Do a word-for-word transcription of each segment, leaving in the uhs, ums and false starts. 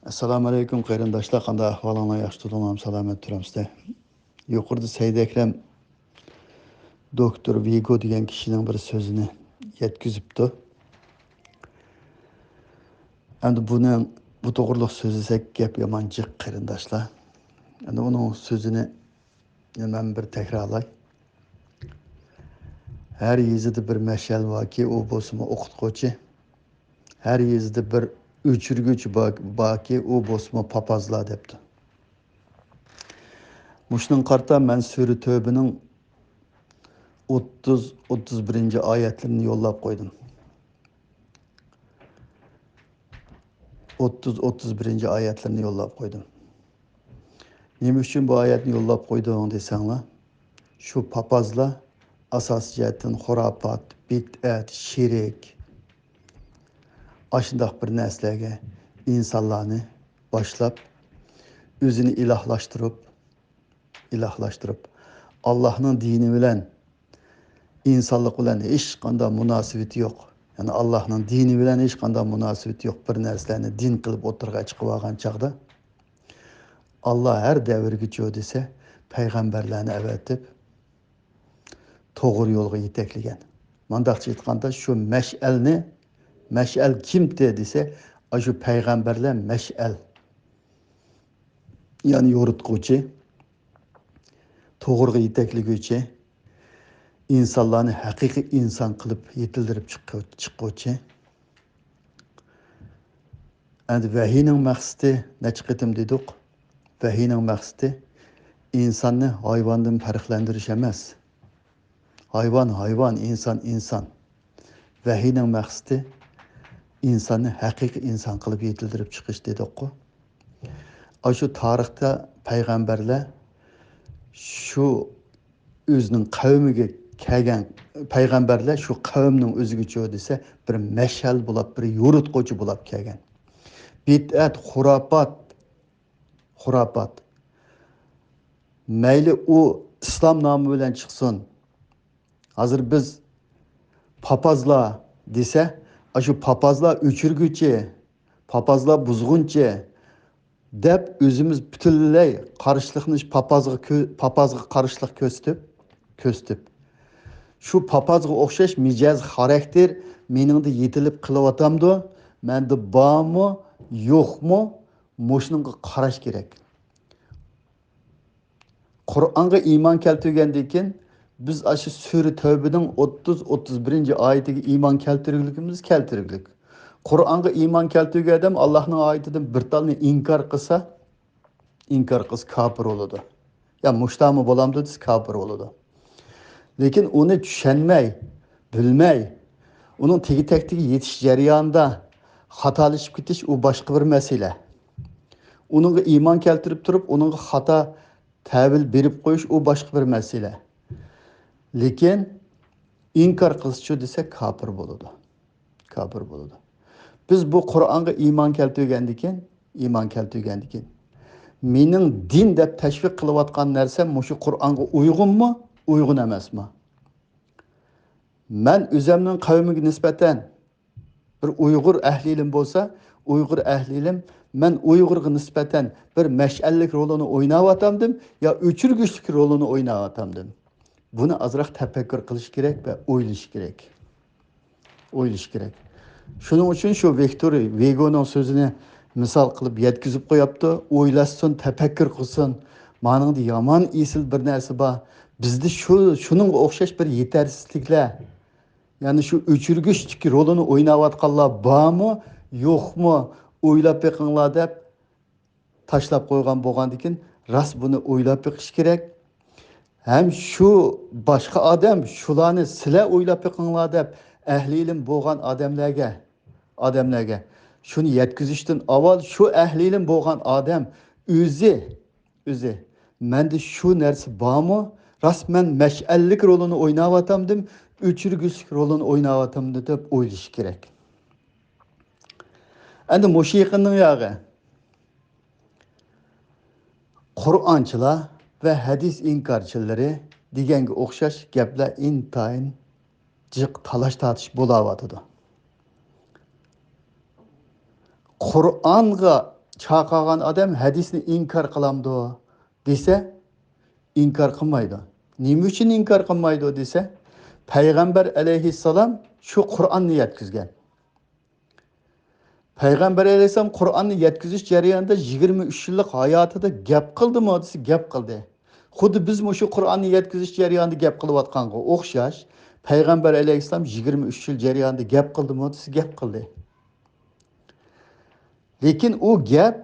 ئەسسالامۇئەلەيكۇم قېرىنداشلار، قانداق ئەھۋالىڭلار؟ ياخشى تۇردۇڭلارمۇ؟ سالامەت تۇرامسىلەر؟ يۇقىرىدا سەيدەكرەم دوكتور ۋىگو دېگەن كىشىنىڭ بىر سۆزىنى يەتكۈزۈپتۇ. ئەمدى بۇنىڭ، بۇ توغرىلىق سۆزلىسەك گەپ يامان جىق قېرىنداشلار. ئەمدى ئۇنىڭ سۆزىنى مەن بىر تەكرارلاي. ھەر يېزىدا بىر مەشئەل باركى، ئۇ بولسىمۇ ئوقۇتقۇچى. ھەر يېزىدا بىر ئۆچۈرگۈچى بار-، باركى، ئۇ بولسىمۇ پاپازلا دەپتۇ. مۇشۇنىڭغا قارىتا مەن سۈرە تۆبىنىڭ ئوتتۇز، ئوتتۇز بىرىنچى ئايەتلىرىنى يوللاپ قويدۇم. ئوتتۇز، ئوتتۇز بىرىنچى ئايەتلىرىنى يوللاپ قويدۇم. نېمە ئۈچۈن بۇ ئايەتنى يوللاپ قويدۇڭ دېسەڭلار، شۇ پاپازلار ئاساسىي جەھەتتىن خۇراپات، بىدئەت، شېرىك، ئاشۇنداق بىر نەرسىلەرگە ئىنسانلارنى باشلاپ، ئۆزىنى ئىلاھلاشتۇرۇپ، ئىلاھلاشتۇرۇپ، ئاللاھنىڭ دىنى بىلەن، ئىنسانلىق بىلەن ھېچقانداق مۇناسىۋىتى يوق. يەنى ئاللاھنىڭ دىنى بىلەن ھېچقانداق مۇناسىۋىتى يوق بىر نەرسىلەرنى دىن قىلىپ ئوتتۇرىغا چىقىۋالغان چاغدا، ئاللا ھەر دەۋرگىچۇ دېسە، پەيغەمبەرلەرنى ئەۋەتىپ، توغرا يولغا يېتەكلىگەن. مانداقچە ئېيتقاندا، شۇ مەشئەلنى، مەشئەل كىمتى دېسە، ئاشۇ پەيغەمبەرلەر مەشئەل. يەنى يورۇتقۇچى، توغرىغا يېتەكلىگۈچى، ئىنسانلارنى ھەقىقىي ئىنسان قىلىپ يېتىلدۈرۈپ چىققۇ-، چىققۇچى. ئەمدى ۋەھىينىڭ مەقسىتى نەچچە قېتىم دېدۇق؟ ۋەھىينىڭ مەقسىتى ئىنساننى ھايۋاندىن پەرقلەندۈرۈش ئەمەس. ھايۋان، ھايۋان، ئىنسان، ئىنسان. ۋەھىينىڭ مەقسىتى ئىنساننى ھەقىقىي ئىنسان قىلىپ يېتىلدۈرۈپ چىقىش دېدۇققۇ. ئاشۇ تارىختا پەيغەمبەرلەر شۇ ئۆزىنىڭ قەۋمىگە كەلگەن پەيغەمبەرلەر شۇ قەۋمنىڭ ئۆزىگىچۇ دېسە، بىر مەشئەل بولاپ، بىر يورۇتقۇچى بولاپ كەلگەن. بىدئەت، خۇراپات، خۇراپات. مەيلى ئۇ ئىسلام نامى بىلەن چىقسۇن. ھازىر بىز پاپازلار دېسە، ئاشۇ پاپازلار ئۆچۈرگۈچى، پاپازلار بۇزغۇنچى دەپ ئۆزىمىز پۈتۈنلەي قارشىلىقنى پاپازغا كۆ-، پاپازغا قارشىلىق كۆرسىتىپ، كۆرسىتىپ، شۇ پاپازغا ئوخشاش مىجەز خاراكتېر مېنىڭدە يېتىلىپ قېلىۋاتامدۇ؟ مەندە بارمۇ، يوقمۇ؟ مۇشۇنىڭغا قاراش كېرەك. قۇرئانغا ئىمان كەلتۈرگەندىن كېيىن، بىز ئاشۇ سۈرە تەۋبىنىڭ ئوتتۇز، ئوتتۇز بىرىنچى ئايىتىگە ئىمان كەلتۈرگۈلۈكىمىز كەلتۈرگۈلۈك. قۇرئانغا ئىمان كەلتۈرگەن ئادەم ئاللاھنىڭ ئايىتىدىن بىر تالنى ئىنكار قىلسا، ئىنكار قىلسا كاپىر بولىدۇ. يا مۇشتامۇ بولامدۇ دېسە كاپىر بولىدۇ. لېكىن ئۇنى چۈشەنمەي، بىلمەي، ئۇنىڭ تېگى تەكتىگە يېتىش جەريانىدا خاتالىشىپ كېتىش ئۇ باشقا بىر مەسىلە. ئۇنىڭغا ئىمان كەلتۈرۈپ تۇرۇپ، ئۇنىڭغا خاتا تەۋىل بېرىپ قويۇش ئۇ باشقا بىر مەسىلە. لېكىن ئىنكار قىلسىچۇ دېسە كاپىر بولىدۇ. كاپىر بولىدۇ. بىز بۇ قۇرئانغا ئىمان كەلتۈرگەندىكىن، ئىمان كەلتۈرگەندىكىن، مېنىڭ دىن دەپ تەشۋىق قىلىۋاتقان نەرسەم مۇشۇ قۇرئانغا ئۇيغۇنمۇ، ئۇيغۇن ئەمەسمۇ؟ مەن ئۆزەمنىڭ قەۋمىگە نىسبەتەن بىر ئۇيغۇر ئەھلى ئىلىم بولسا، ئۇيغۇر ئەھلى ئىلىم، مەن ئۇيغۇرغا نىسبەتەن بىر مەشئەللىك رولىنى ئويناۋاتامدىم يا ئۆچۈرگۈچلۈك رولىنى ئويناۋاتامدىم؟ بۇنى ئازراق تەپەككۇر قىلىش كېرەك ۋە ئويلىشىش كېرەك. ئويلىشىش كېرەك. شۇنىڭ ئۈچۈن شۇ ۋىكتور ۋىگونىڭ سۆزىنى مىسال قىلىپ يەتكۈزۈپ قوياپتۇ. ئويلاشسۇن، تەپەككۇر قىلسۇن. مانىڭدا يامان ئېسىل بىر نەرسە بار. بىزدە شۇ، شۇنىڭغا ئوخشاش بىر يېتەرسىزلىكلەر، يەنى شۇ ئۆچۈرگۈچلۈك رولىنى ئويناۋاتقانلار بارمۇ، يوقمۇ، ئويلاپ بېقىڭلار دەپ تاشلاپ قويغان بولغاندىكىن، راست بۇنى ئويلاپ بېقىش كېرەك. ھەم شۇ باشقا ئادەم، شۇلارنى سىلەر ئويلاپ بېقىڭلار دەپ ئەھلى ئىلىم بولغان ئادەملەرگە، ئادەملەرگە شۇنى يەتكۈزۈشتىن ئاۋۋال شۇ ئەھلى ئىلىم بولغان ئادەم ئۆزى، ئۆزى، مەندە شۇ نەرسە بارمۇ؟ راست مەن مەشئەللىك رولىنى ئويناۋاتامدىم، ئۆچۈرگۈچلۈك رولىنى ئويناۋاتامدىم دەپ ئويلىشى كېرەك. ئەمدى مۇشۇ يېقىننىڭ ياغى قۇرئانچىلار ۋە ھەدىس ئىنكارچىلىرى دېگەنگە ئوخشاش گەپلەر ئىنتايىن جىق تالاش-تارتىش بولاۋاتىدۇ. قۇرئانغا چاقىرغان ئادەم ھەدىسنى ئىنكار قىلامدۇ دېسە، ئىنكار قىلمايدۇ. نېمە ئۈچۈن ئىنكار قىلمايدۇ دېسە، پەيغەمبەر ئەلەيھىسسالام شۇ قۇرئاننى يەتكۈزگەن. پەيغەمبەر ئەلەيھىسسالام قۇرئاننى يەتكۈزۈش جەريانىدا يىگىرمە ئۈچ يىللىق ھاياتىدا گەپ قىلدىمۇ دېسە، گەپ قىلدى. خۇددى بىز مۇشۇ قۇرئاننى يەتكۈزۈش جەريانىدا گەپ قىلىۋاتقانغا ئوخشاش، پەيغەمبەر ئەلەيھىسسالام يىگىرمە ئۈچ يىل جەريانىدا گەپ قىلدىمۇ دېسە، گەپ قىلدى. لېكىن ئۇ گەپ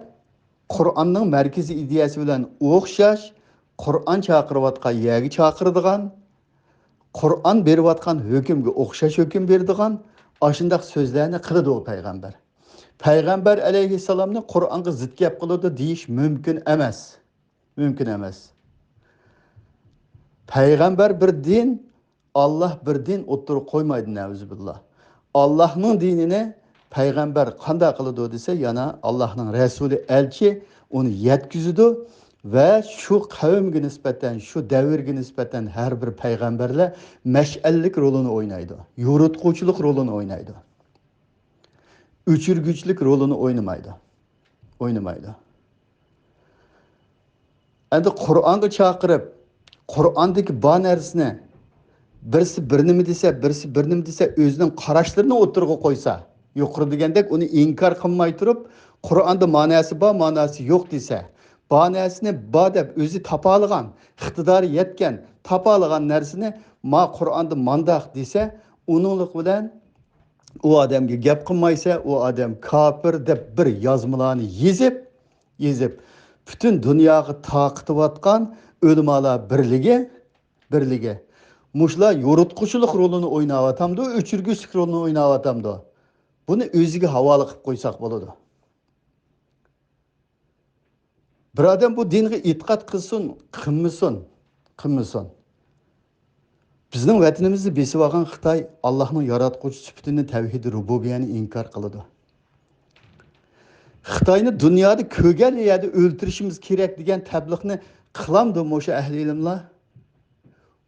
قۇرئاننىڭ مەركىزىي ئىدىيەسى بىلەن ئوخشاش، قۇرئان چاقىرىۋاتقان يەرگە چاقىرىدىغان، قۇرئان بېرىۋاتقان ھۆكۈمگە ئوخشاش ھۆكۈم بېرىدىغان ئاشۇنداق سۆزلەرنى قىلىدۇ ئۇ پەيغەمبەر. پەيغەمبەر ئەلەيھىسسالامنى قۇرئانغا زىت گەپ قىلىدۇ دېيىش مۇمكىن ئەمەس. مۇمكىن ئەمەس. پەيغەمبەر بىر دىن، ئاللاھ بىر دىن ئوتتۇرىغا قويمايدۇ، نەئۇزۇبىللاھ. ئاللاھنىڭ دىنىنى پەيغەمبەر قانداق قىلىدۇ دېسە، يەنە ئاللاھنىڭ رەسۇلى، ئەلچى ئۇنى يەتكۈزىدۇ ۋە شۇ قەۋمگە نىسبەتەن، شۇ دەۋرگە نىسبەتەن ھەر بىر پەيغەمبەرلەر مەشئەللىك رولىنى ئوينايدۇ، يورۇتقۇچىلىق رولىنى ئوينايدۇ. ئۆچۈرگۈچىلىك رولىنى ئوينىمايدۇ. ئوينىمايدۇ. ئەمدى قۇرئانغا چاقىرىپ، قۇرئاندىكى بار نەرسىنى بىرسى بىر نېمە دېسە، بىرسى بىر نېمە دېسە، ئۆزىنىڭ قاراشلىرىنى ئوتتۇرىغا قويسا، يۇقىرىدا دېگەندەك ئۇنى ئىنكار قىلماي تۇرۇپ، قۇرئاندا ماناسى بار، ماناسى يوق دېسە، بار نەرسىنى بار دەپ ئۆزى تاپالىغان، ئىقتىدارى يەتكەن، تاپالىغان نەرسىنى ما قۇرئاندا مانداق دېسە، ئۇنىڭلىق بىلەن ئۇ ئادەمگە گەپ قىلمايسە، ئۇ ئادەم كاپىر دەپ بىر يازمىلارنى يېزىپ، يېزىپ، پۈتۈن دۇنياغا تارقىتىۋاتقان ئۆلىمالار بىرلىكى، بىرلىكى. مۇشۇلار يورۇتقۇچىلىق رولىنى ئويناۋاتامدۇ، ئۆچۈرگۈچىلىك رولىنى ئويناۋاتامدۇ؟ بۇنى ئۆزىگە ھاۋالە قىلىپ قويساق بولىدۇ. بىر ئادەم بۇ دىنغا ئېتىقاد قىلسۇن، قىلمىسۇن، قىلمىسۇن. بىزنىڭ ۋەتىنىمىزنى بېسىۋالغان خىتاي ئاللاھنىڭ ياراتقۇچى سۈپىتىنى، تەۋھىدى رۇبۇبىيەنى ئىنكار قىلىدۇ. خىتاينى دۇنيادا كۆرگەن يەردە ئۆلتۈرۈشىمىز كېرەك دېگەن تەبلىغنى قىلامدۇ مۇشۇ ئەھلى ئىلىملار؟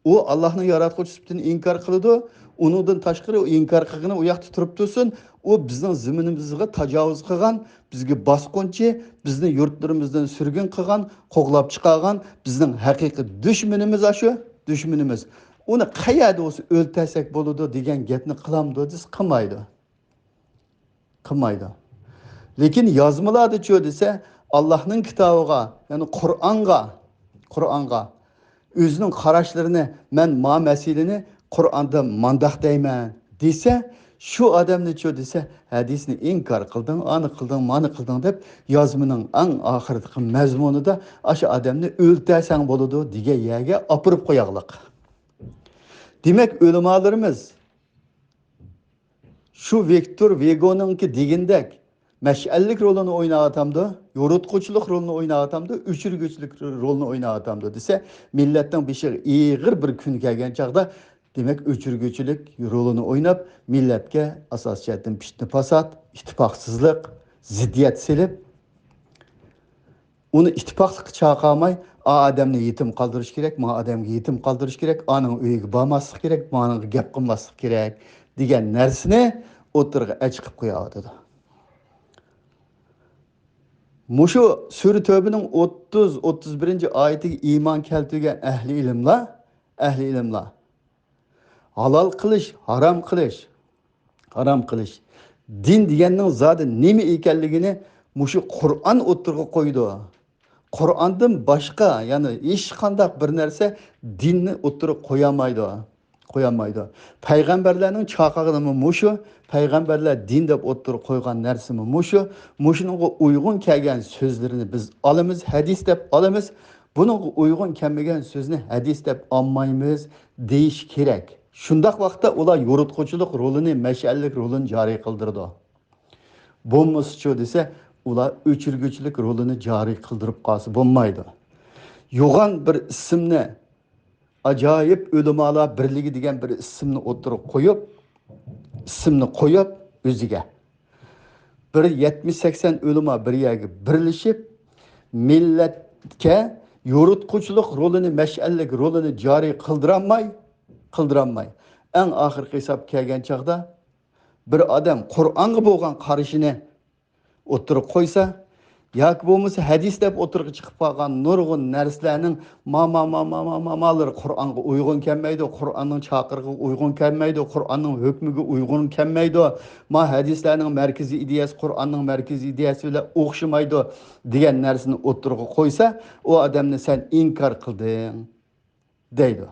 ئۇ ئاللاھنىڭ ياراتقۇچى سۈپىتىنى ئىنكار قىلىدۇ. ئۇنىڭدىن تاشقىرى ئۇ ئىنكار قىلغىنى ئۇ ياقتا تۇرۇپ تۇرسۇن، ئۇ بىزنىڭ زېمىنىمىزغا تاجاۋۇز قىلغان، بىزگە باسقۇنچى، بىزنى يۇرتلىرىمىزدىن سۈرگۈن قىلغان، قوغلاپ چىقارغان بىزنىڭ ھەقىقىي دۈشمىنىمىز ئاشۇ، دۈشمىنىمىز. ئۇنى قەيەردە بولسا ئۆلتۈرسەك بولىدۇ دېگەن گەپنى قىلامدۇ دېسە، قىلمايدۇ. قىلمايدۇ. لېكىن يازمىلاردىچۇ دېسە، ئاللاھنىڭ كىتابىغا، يەنى قۇرئانغا، قۇرئانغا ئۆزىنىڭ قاراشلىرىنى، مەن ما مەسىلىنى قۇرئاندا مانداق دەيمەن دېسە، شۇ ئادەمنىچۇ دېسە، ھەدىسنى ئىنكار قىلدىڭ، ئانى قىلدىڭ، مانى قىلدىڭ دەپ، يازمىنىڭ ئەڭ ئاخىرقى مەزمۇنىدا ئاشۇ ئادەمنى ئۆلتەرسەڭ بولىدۇ دېگەن يەرگە ئاپىرىپ قوياغلىق. دېمەك، ئۆلىمالىرىمىز شۇ ۋىكتور ۋېگونىڭكى دېگىنىدەك مەشئەللىك رولىنى ئويناۋاتامدۇ، يورۇتقۇچىلىق رولىنى ئويناۋاتامدۇ، ئۆچۈرگۈچىلىك رولىنى ئويناۋاتامدۇ دېسە، مىللەتنىڭ بېشىغا ئېغىر بىر كۈن كەلگەن چاغدا، دېمەك، ئۆچۈرگۈچىلىك رولىنى ئويناپ، مىللەتكە ئاساسىي جەھەتتىن پىتنە-پاسات، ئىتتىپاقسىزلىق، زىددىيەت سېلىپ، ئۇنى ئىتتىپاقلىققا چاقىرماي، ئا ئادەمنى يېتىم قالدۇرۇش كېرەك، ما ئادەمگە يېتىم قالدۇرۇش كېرەك، ئانىڭ ئۆيىگە بارماسلىق كېرەك، مانىڭغا گەپ قىلماسلىق كېرەك دېگەن نەرسىنى ئوتتۇرىغا ئەچىقىپ قويۇۋاتىدۇ. مۇشۇ سۈرە تۆبىنىڭ ئوتتۇز، ئوتتۇز بىرىنچى ئايىتىگە ئىمان كەلتۈرگەن ئەھلى ئىلىملار، ئەھلى ئىلىملار ھالال قىلىش، ھارام قىلىش، ھارام قىلىش. دىن دېگەننىڭ زادى نېمە ئىكەنلىكىنى مۇشۇ قۇرئان ئوتتۇرىغا قويىدۇ. قۇرئاندىن باشقا، يەنى ھېچقانداق بىر نەرسە دىننى ئوتتۇرىغا قويالمايدۇ. قويالمايدۇ. پەيغەمبەرلەرنىڭ چاقىرغىنىمۇ مۇشۇ. پەيغەمبەرلەر دىن دەپ ئوتتۇرىغا قويغان نەرسىمۇ مۇشۇ. مۇشۇنىڭغا ئۇيغۇن كەلگەن سۆزلىرىنى بىز ئالىمىز، ھەدىس دەپ ئالىمىز. بۇنىڭغا ئۇيغۇن كەلمىگەن سۆزنى ھەدىس دەپ ئالمايمىز دېيىش كېرەك. شۇنداق ۋاقىتتا ئۇلار يورۇتقۇچىلىق رولىنى، مەشئەللىك رولىنى جارى قىلدۇرىدۇ. بولمىسىچۇ دېسە، ئۇلار ئۆچۈرگۈچىلىك رولىنى جارى قىلدۇرۇپ قالسا بولمايدۇ. يوغان بىر ئىسىمنى، ئاجايىپ ئۆلىمالار بىرلىكى دېگەن بىر ئىسىمنى ئوتتۇرىغا قويۇپ، ئىسىمنى قويۇپ ئۆزىگە، بىر يەتمىش سەكسەن ئۆلىما بىر يەرگە بىرلىشىپ، مىللەتكە يورۇتقۇچىلىق رولىنى، مەشئەللىك رولىنى جارى قىلدۇرالماي، قىلدۇرالماي، ئەڭ ئاخىرقى ھېسابقا كەلگەن چاغدا بىر ئادەم قۇرئانغا بولغان قارىشىنى ئوتتۇرىغا قويسا، ياكى بولمىسا ھەدىس دەپ ئوتتۇرىغا چىقىپ قالغان نۇرغۇن نەرسىلەرنىڭ ما، ما، ما، ما، ما، ما، مالىرى قۇرئانغا ئۇيغۇن كەلمەيدۇ، قۇرئاننىڭ چاقىرىقىغا ئۇيغۇن كەلمەيدۇ، قۇرئاننىڭ ھۆكمىگە ئۇيغۇن كەلمەيدۇ، ما ھەدىسلەرنىڭ مەركىزىي ئىدىيەسى قۇرئاننىڭ مەركىزىي ئىدىيەسى بىلەن ئوخشىمايدۇ دېگەن نەرسىنى ئوتتۇرىغا قويسا، ئۇ ئادەمنى سەن ئىنكار قىلدىڭ دەيدۇ.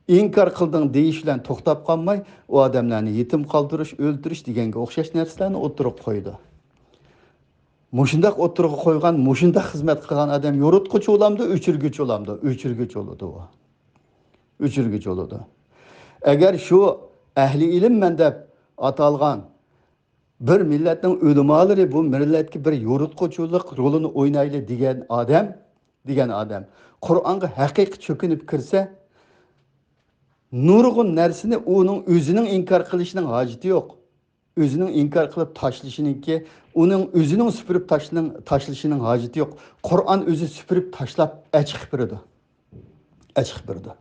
ئىنكار قىلدىڭ دېيىش بىلەن توختاپ قالماي، ئۇ ئادەملەرنى يېتىم قالدۇرۇش، ئۆلتۈرۈش دېگەنگە ئوخشاش نەرسىلەرنى ئوتتۇرىغا قويىدۇ. مۇشۇنداق ئوتتۇرىغا قويغان، مۇشۇنداق خىزمەت قىلغان ئادەم يورۇتقۇچى بولامدۇ، ئۆچۈرگۈچى بولامدۇ؟ ئۆچۈرگۈچى بولىدۇ ئۇ. ئۆچۈرگۈچى بولىدۇ. ئەگەر شۇ ئەھلى ئىلىممەن دەپ ئاتالغان بىر مىللەتنىڭ ئۆلىمالىرى بۇ مىللەتكە بىر يورۇتقۇچىلىق رولىنى ئوينايلى دېگەن ئادەم، دېگەن ئادەم قۇرئانغا ھەقىقىي چۆكۈنۈپ كىرسە، نۇرغۇن نەرسىنى ئۇنىڭ ئۆزىنىڭ ئىنكار قىلىشىنىڭ ھاجىتى يوق. ئۆزىنىڭ ئىنكار قىلىپ تاشلىشىنىڭكى، ئۇنىڭ ئۆزىنىڭ سۈپۈرۈپ تاشلىنىڭ-، تاشلىشىنىڭ ھاجىتى يوق. قۇرئان ئۆزى سۈپۈرۈپ تاشلاپ ئەچىقىپ بېرىدۇ. ئەچىقىپ بېرىدۇ.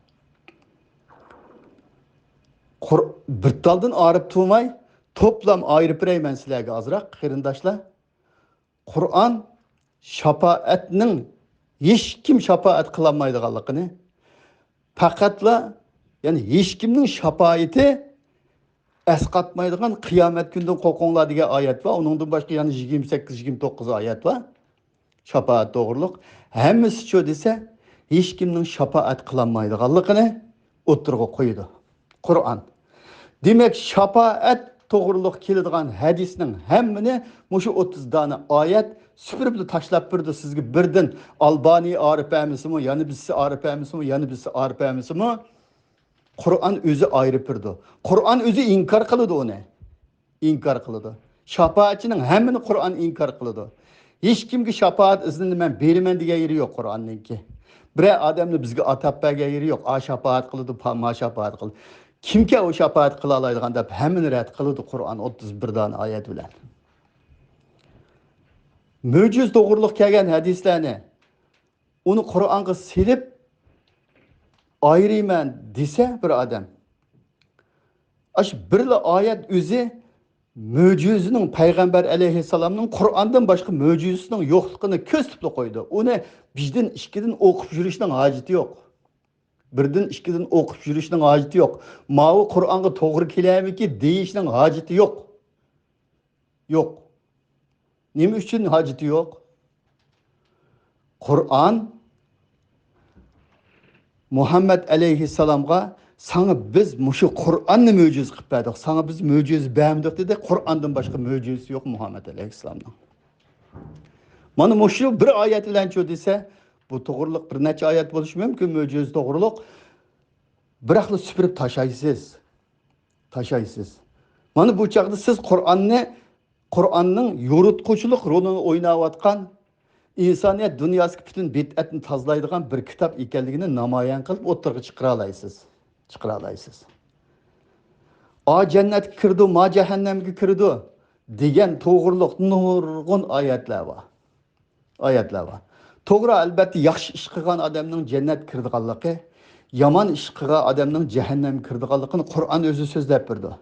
قۇر-، بىر تالدىن ئايرىپ تۇرماي، توپلام ئايرىپ بېرەي مەن سىلەرگە ئازراق، قېرىنداشلار. قۇرئان شاپائەتنىڭ ھېچكىم شاپائەت قىلالمايدىغانلىقىنى، پەقەتلا، يەنى ھېچكىمنىڭ شاپائىتى ئەسقاتمايدىغان قىيامەت كۈنىدىن قورقۇڭلار دېگەن ئايەت بار. ئۇنىڭدىن باشقا يەنە يىگىرمە سەككىز، يىگىرمە توققۇز ئايەت بار. شاپائەت توغرۇلۇق. ھەممىسى شۇ دېسە، ھېچكىمنىڭ شاپائەت قىلالمايدىغانلىقىنى ئوتتۇرىغا قويىدۇ قۇرئان. دېمەك، شاپائەت توغرۇلۇق كېلىدىغان ھەدىسنىڭ ھەممىنى مۇشۇ ئوتتۇز دانە ئايەت سۈپۈرۈپلا تاشلاپ بېرىدۇ سىزگە بىردىن. ئالبانى ئارىپ ئەمىسىمۇ، يەنە بىرسى ئارىپ ئەمىسىمۇ، يەنە بىرسى ئارىپ ئەمىسىمۇ، قۇرئان ئۆزى ئايرىپ بېرىدۇ. قۇرئان ئۆزى ئىنكار قىلىدۇ ئۇنى. ئىنكار قىلىدۇ. شاپائەتچىنىڭ ھەممىنى قۇرئان ئىنكار قىلىدۇ. ھېچكىمگە شاپائەت ئىزنىنى مەن بېرىمەن دېگەن يېرى يوق قۇرئاننىڭكى. بىرەر ئادەمنى بىزگە ئاتاپ بەرگەن يېرى يوق. ئا شاپائەت قىلىدۇ، پا-، ما شاپائەت قىلىدۇ. كىمكەن ئۇ شاپائەت قىلالايدىغان دەپ ھەممىنى رەت قىلىدۇ قۇرئان ئوتتۇز بىر دانە ئايەت بىلەن. مۆجىزە توغرۇلۇق كەلگەن ھەدىسلەرنى ئۇنى قۇرئانغا سېلىپ ئايرىيمەن دېسە بىر ئادەم، ئاشۇ بىرلا ئايەت ئۆزى مۆجىزىنىڭ، پەيغەمبەر ئەلەيھىسسالامنىڭ قۇرئاندىن باشقا مۆجىزىسىنىڭ يوقلۇقىنى كۆرسىتىپلا قويىدۇ. ئۇنى بىردىن، ئىككىدىن ئوقۇپ يۈرۈشنىڭ ھاجىتى يوق. بىردىن، ئىككىدىن ئوقۇپ يۈرۈشنىڭ ھاجىتى يوق. ماۋۇ قۇرئانغا توغرا كېلەرمىكىن دېيىشنىڭ ھاجىتى يوق. يوق. نېمە ئۈچۈن ھاجىتى يوق؟ قۇرئان مۇھەممەد ئەلەيھىسسالامغا، ساڭا بىز مۇشۇ قۇرئاننى مۆجىزە قىلىپ بەردۇق، ساڭا بىز مۆجىزە بەرمىدۇق دېدى. قۇرئاندىن باشقا مۆجىزىسى يوق مۇھەممەد ئەلەيھىسسالامنىڭ. مانا مۇشۇ بىر ئايەت بىلەنچۇ دېسە، بۇ توغرۇلۇق بىر نەچچە ئايەت بولۇشى مۇمكىن، مۆجىزە توغرۇلۇق. بىراقلا سۈپۈرۈپ تاشايسىز. تاشايسىز. مانا بۇ چاغدا سىز قۇرئاننى، قۇرئاننىڭ يورۇتقۇچىلىق رولىنى ئويناۋاتقان، ئىنسانىيەت دۇنياسىدىكى پۈتۈن بىدئەتنى تازىلايدىغان بىر كىتاب ئىكەنلىكىنى نامايان قىلىپ ئوتتۇرىغا چىقىرالايسىز. چىقىرالايسىز. ئا جەننەتكە كىرىدۇ، ما جەھەننەمگە كىرىدۇ دېگەن توغرۇلۇق نۇرغۇن ئايەتلەر بار. ئايەتلەر بار. توغرا، ئەلبەتتە، ياخشى ئىش قىلغان ئادەمنىڭ جەننەتكە كىرىدىغانلىقى، يامان ئىش قىلغان ئادەمنىڭ جەھەننەمگە كىرىدىغانلىقىنى قۇرئان ئۆزى سۆزلەپ بېرىدۇ.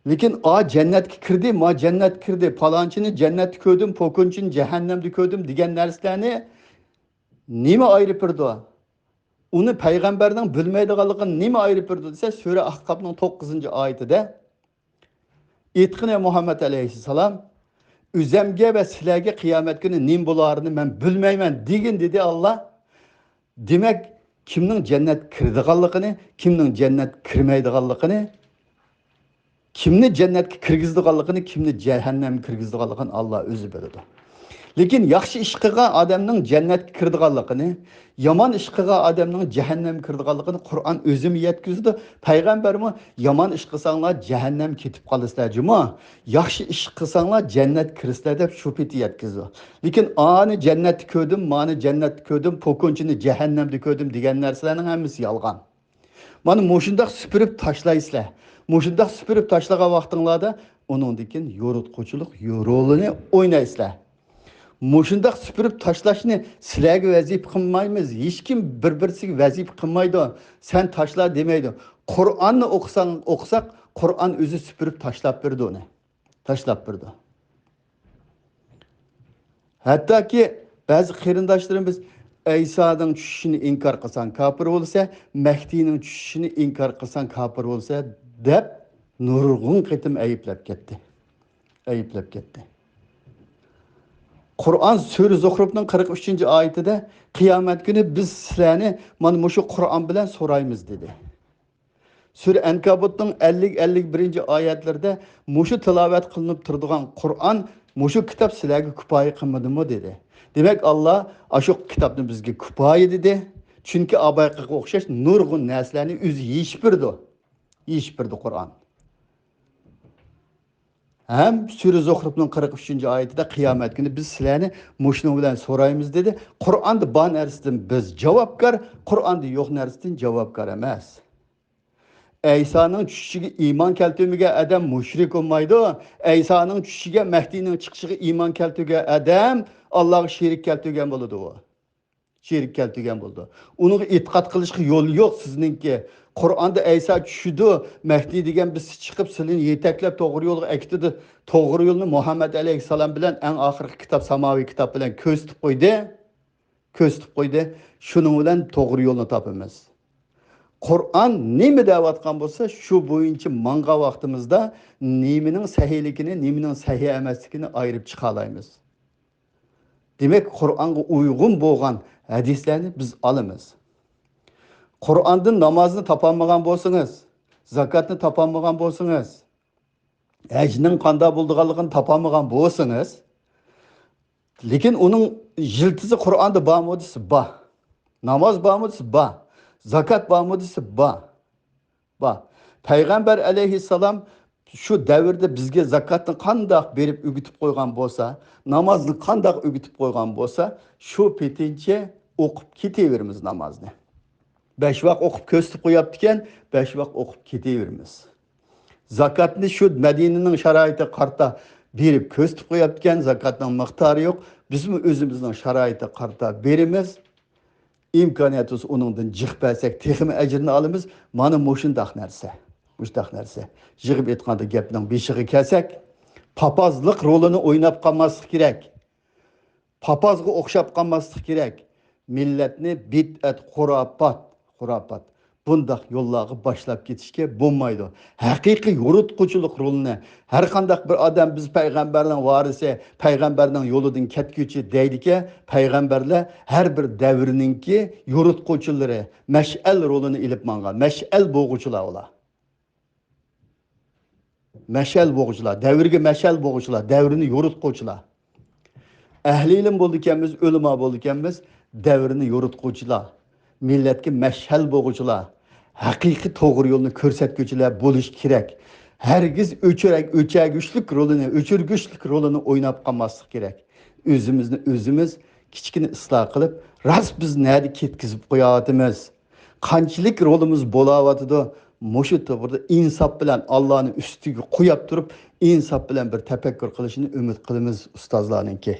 لېكىن ئا جەننەتكە كىردى، ما جەننەتكە كىردى، پالانچىنى جەننەتتە كۆردۈم، پوكۇنچىنى جەھەننەمدە كۆردۈم دېگەن نەرسىلەرنى نېمە ئايرىپ بېرىدۇ؟ ئۇنى پەيغەمبەرنىڭ بىلمەيدىغانلىقىنى نېمە ئايرىپ بېرىدۇ دېسە، سۈرە ئەھقابنىڭ توققۇزىنچى ئايىتىدە، ئېيتقىنى مۇھەممەد ئەلەيھىسسالام، ئۆزەمگە ۋە سىلەرگە قىيامەت كۈنى نېمە بولارىنى مەن بىلمەيمەن دېگىن، دېدى ئاللا. دېمەك، كىمنىڭ جەننەتكە كىرىدىغانلىقىنى، كىمنىڭ جەننەتكە كىرمەيدىغانلىقىنى، كىمنى جەننەتكە كىرگۈزىدىغانلىقىنى، كىمنى جەھەننەمگە كىرگۈزىدىغانلىقىنى ئاللا ئۆزى بىلىدۇ. لېكىن ياخشى ئىش قىلغان ئادەمنىڭ جەننەتكە كىرىدىغانلىقىنى، يامان ئىش قىلغان ئادەمنىڭ جەھەننەمگە كىرىدىغانلىقىنى قۇرئان ئۆزىمۇ يەتكۈزىدۇ. پەيغەمبەرمۇ، يامان ئىش قىلساڭلار جەھەننەمگە كېتىپ قالىسىلەر جۇمۇ، ياخشى ئىش قىلساڭلار جەننەتكە كىرىسىلەر دەپ شۇ پېتى يەتكۈزىدۇ. لېكىن ئانى جەننەتتە كۆردۈم، مانى جەننەتتە كۆردۈم، پوكۇنچىنى جەھەننەمدە كۆردۈم دېگەن نەرسىلەرنىڭ ھەممىسى يالغان. مانا مۇشۇنداق سۈپۈرۈپ تاشلايسىلەر. مۇشۇنداق سۈپۈرۈپ تاشلىغان ۋاقتىڭلاردا ئۇنىڭدىن كېيىن يورۇتقۇچىلىق رولىنى ئوينايسىلەر. مۇشۇنداق سۈپۈرۈپ تاشلاشنى سىلەرگە ۋەزىپە قىلمايمىز. ھېچكىم بىر-بىرسىگە ۋەزىپە قىلمايدۇ. سەن تاشلا دېمەيدۇ. قۇرئاننى ئوقۇساڭ، ئوقۇساق، قۇرئان ئۆزى سۈپۈرۈپ تاشلاپ بېرىدۇ ئۇنى. تاشلاپ بېرىدۇ. ھەتتاكى بەزى قېرىنداشلىرىمىز، «ئەيسانىڭ چۈشۈشىنى ئىنكار قىلساڭ كاپىر بولىسەن، مەھدىينىڭ چۈشۈشىنى ئىنكار قىلساڭ كاپىر بولىسەن» دەپ، نۇرغۇن قېتىم ئەيىبلەپ كەتتى. ئەيىبلەپ كەتتى. قۇرئان سۈرە زۇخرۇفنىڭ قىرىق ئۈچىنچى ئايىتىدە، «قىيامەت كۈنى بىز سىلەرنى مانا مۇشۇ قۇرئان بىلەن سورايمىز» دېدى. سۈرە ئەنكابۇتنىڭ ئەللىك، ئەللىك بىرىنچى ئايەتلىرىدە، «مۇشۇ تىلاۋەت قىلىنىپ تۇرىدىغان قۇرئان، مۇشۇ كىتاب سىلەرگە كۇپايە قىلمىدىمۇ؟» دېدى. دېمەك، ئاللا ئاشۇ كىتابنى بىزگە كۇپايە دېدى. چۈنكى ئابايقىغا ئوخشاش نۇرغۇن نەرسىلەرنى ئۆزى يېشىپ بېرىدۇ. يېشىپ بېرىدۇ قۇرئان. ھەم سۈرە زۇخرۇفنىڭ قىرىق ئۈچىنچى ئايىتىدە، «قىيامەت كۈنى بىز سىلەرنى مۇشۇنىڭ بىلەن سورايمىز» دېدى. قۇرئاندا بار نەرسىدىن بىز جاۋابكار، قۇرئاندا يوق نەرسىدىن جاۋابكار ئەمەس. ئەيسانىڭ چۈشۈشىگە ئىمان كەلتۈرمىگەن ئادەم مۇشرىك بولمايدۇ. ئەيسانىڭ چۈشۈشىگە، مەھدىينىڭ چىقىشىغا ئىمان كەلتۈرگەن ئادەم ئاللاغا شېرىك كەلتۈرگەن بولىدۇ. شېرىك كەلتۈرگەن بولىدۇ. ئۇنىڭغا ئېتىقاد قىلىشقا يول يوق سىزنىڭكى. قۇرئاندا ئەيسا چۈشىدۇ، مەھدىي دېگەن بىرسى چىقىپ سىلىنى يېتەكلەپ توغرا يولغا ئەكېتىدۇ. توغرا يولنى مۇھەممەد ئەلەيھىسسالام بىلەن ئەڭ ئاخىرقى كىتاب، ساماۋىي كىتاب بىلەن كۆرسىتىپ قويدى. كۆرسىتىپ قويدى. شۇنىڭ بىلەن توغرا يولنى تاپىمىز. قۇرئان نېمە دەۋاتقان بولسا، شۇ بويىچە ماڭغان ۋاقتىمىزدا نېمىنىڭ سەھىيلىكىنى، نېمىنىڭ سەھىي ئەمەسلىكىنى ئايرىپ چىقالايمىز. دېمەك، قۇرئانغا ئۇيغۇن بولغان ھەدىسلەرنى بىز ئالىمىز. قۇرئاندىن نامازنى تاپالمىغان بولسىڭىز، زاكاتنى تاپالمىغان بولسىڭىز، ھەجنىڭ قانداق بولىدىغانلىقىنى تاپالمىغان بولسىڭىز، لېكىن ئۇنىڭ يىلتىزى قۇرئاندا بارمۇ دېسە، بار. ناماز بارمۇ دېسە، بار. زاكات بارمۇ دېسە، بار. بار. پەيغەمبەر ئەلەيھىسسالام شۇ دەۋردە بىزگە زاكاتنى قانداق بېرىپ ئۆگىتىپ قويغان بولسا، نامازنى قانداق ئۆگىتىپ قويغان بولسا، شۇ پېتىنچە ئوقۇپ كېتىۋېرىمىز نامازنى. بەش ۋاق ئوقۇپ كۆرسىتىپ قوياپتىكەن، بەش ۋاق ئوقۇپ كېتىۋېرىمىز. زاكاتنى شۇ مەدىنىنىڭ شارائىتىغا قارىتا بېرىپ كۆرسىتىپ قوياپتىكەن، زاكاتنىڭ مىقدارى يوق. بىزمۇ ئۆزىمىزنىڭ شارائىتىغا قارىتا بېرىمىز. ئىمكانىيەت بولسا ئۇنىڭدىن جىق بەرسەك تېخىمۇ ئەجرىنى ئالىمىز. مانا مۇشۇنداق نەرسە. مۇشۇنداق نەرسە. يىغىپ ئېيتقاندا گەپنىڭ بېشىغا كەلسەك، پاپازلىق رولىنى ئويناپ قالماسلىق كېرەك. پاپازغا ئوخشاپ قالماسلىق كېرەك. مىللەتنى بىدئەت، خۇراپات، خۇراپات، بۇنداق يوللارغا باشلاپ كېتىشكە بولمايدۇ. ھەقىقىي يورۇتقۇچىلىق رولىنى، ھەر قانداق بىر ئادەم «بىز پەيغەمبەرنىڭ ۋارىسى، پەيغەمبەرنىڭ يولىدىن كەتكۈچى» دەيدىكەن، پەيغەمبەرلەر ھەر بىر دەۋرنىڭكى يورۇتقۇچىلىرى، مەشئەل رولىنى ئېلىپ ماڭغان، مەشئەل بوغۇچىلار ئۇلار. مەشئەل بوغۇچىلار، دەۋرگە مەشئەل بوغۇچىلار، دەۋرنى يورۇتقۇچىلار. ئەھلى ئىلىم بولىدىكەنمىز، ئۆلىما بولىدىكەنمىز، دەۋرنى يورۇتقۇچىلار، مىللەتكە مەشئەل بوغۇچىلار، ھەقىقىي توغرا يولنى كۆرسەتكۈچىلەر بولۇش كېرەك. ھەرگىز ئۆچۈرەك-، ئۆچەرگۈچلۈك رولىنى، ئۆچۈرگۈچلۈك رولىنى ئويناپ قالماسلىق كېرەك. ئۆزىمىزنى ئۆزىمىز كىچىككىنە ئىسلاھ قىلىپ، راست بىز نەدە كەتكۈزۈپ قويۇۋاتىمىز؟ قانچىلىك رولىمىز بولاۋاتىدۇ؟ مۇشۇ توغرىدا ئىنساپ بىلەن ئاللانى ئۈستىگە قويۇپ تۇرۇپ، ئىنساپ بىلەن بىر تەپەككۇر قىلىشىنى ئۈمىد قىلىمىز ئۇستازلارنىڭكى.